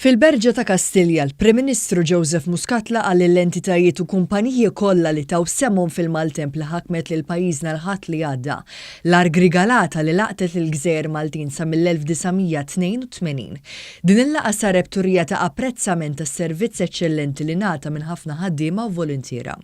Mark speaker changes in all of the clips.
Speaker 1: Fil-Berġa ta' Kastilja, l-Prim Ministru Joseph Muscat laqa' lill-entitajiet u kumpaniji kollha li taw sehemhom fil-maltemp li ħakmet lil pajjiżna l-Ħadd li għadda, l-agħar grigalata li laqtet lill-gżejjer Maltin sa mill-1982. Din il-laqgħa saret b'turija ta' apprezzament tas-servizz eċċellenti li ngħata minn ħafna ħaddiema u voluntiera.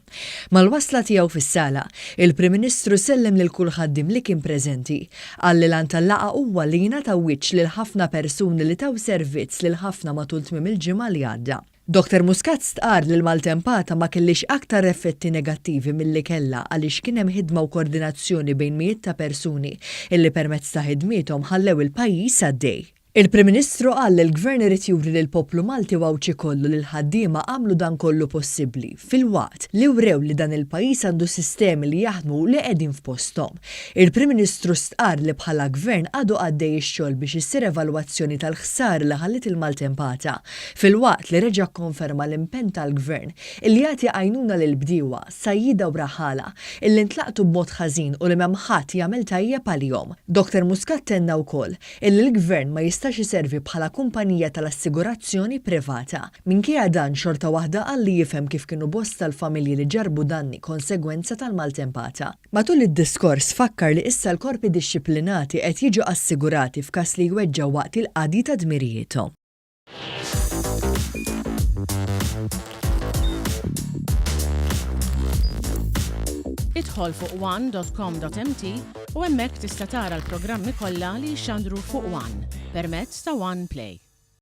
Speaker 1: Mal-wasla tiegħu fis-sala, il-Prim Ministru sellem lil kull ħaddiem li kien preżenti. Qal li l-għan tal-laqgħa huwa li jingħata wiċċ lil ħafna persuni li taw servizz lil ħafna matul tmiem il-ġimgħa li għadda. Dottor Muscat stqarr li l-maltempata ma kellhiex aktar effetti negattivi milli kellha għaliex kien hemm ħidma u kordinazzjoni bejn mijiet ta' persuni illi permezz ta' ħidmiethom ħallew il-pajjiż għaddej. Il-Prim Ministru qal li l-Gvern irid juri lill-poplu Malti u Għawdxi kollu li l-ħaddiema għamlu dan kollu possibbli, filwaqt li wrew li dan il-pajjiż għandu sistemi li jaħdmu u li qegħdin f'posthom. Il-Prim Ministru stqarr li bħala Gvern għadu għaddej ix-xogħol biex issir evalwazzjoni tal-ħsara li ħalliet il-maltempata, filwaqt li reġa' kkonferma l-impenn tal-Gvern illi jagħti għajnuna lill-bdiewa, sajjieda u raħħala illi ntlaqtu b'mod ħażin u li m'hemm ħadd jagħmel tajjeb għalihom. Dottor Muscat tenna wkoll Illi l-Gvern ma jistax iservi bħala kumpanija tal-assigurazzjoni privata. Minkejja dan xorta waħda qal li jifhem kif kienu bosta l-familji li ġarrbu danni konsegwenza tal-maltempata. Matul id-diskors fakkar li issa l-korpi dixxiplinati qed jiġu assigurati f'każ li jweġġgħu waqt il-qadi ta' dmirijiethom.
Speaker 2: Idħol fuq one.com.mt u hemmhekk tista' tara l-programmi kollha li jixxandru fuq One permezz ta' One Play.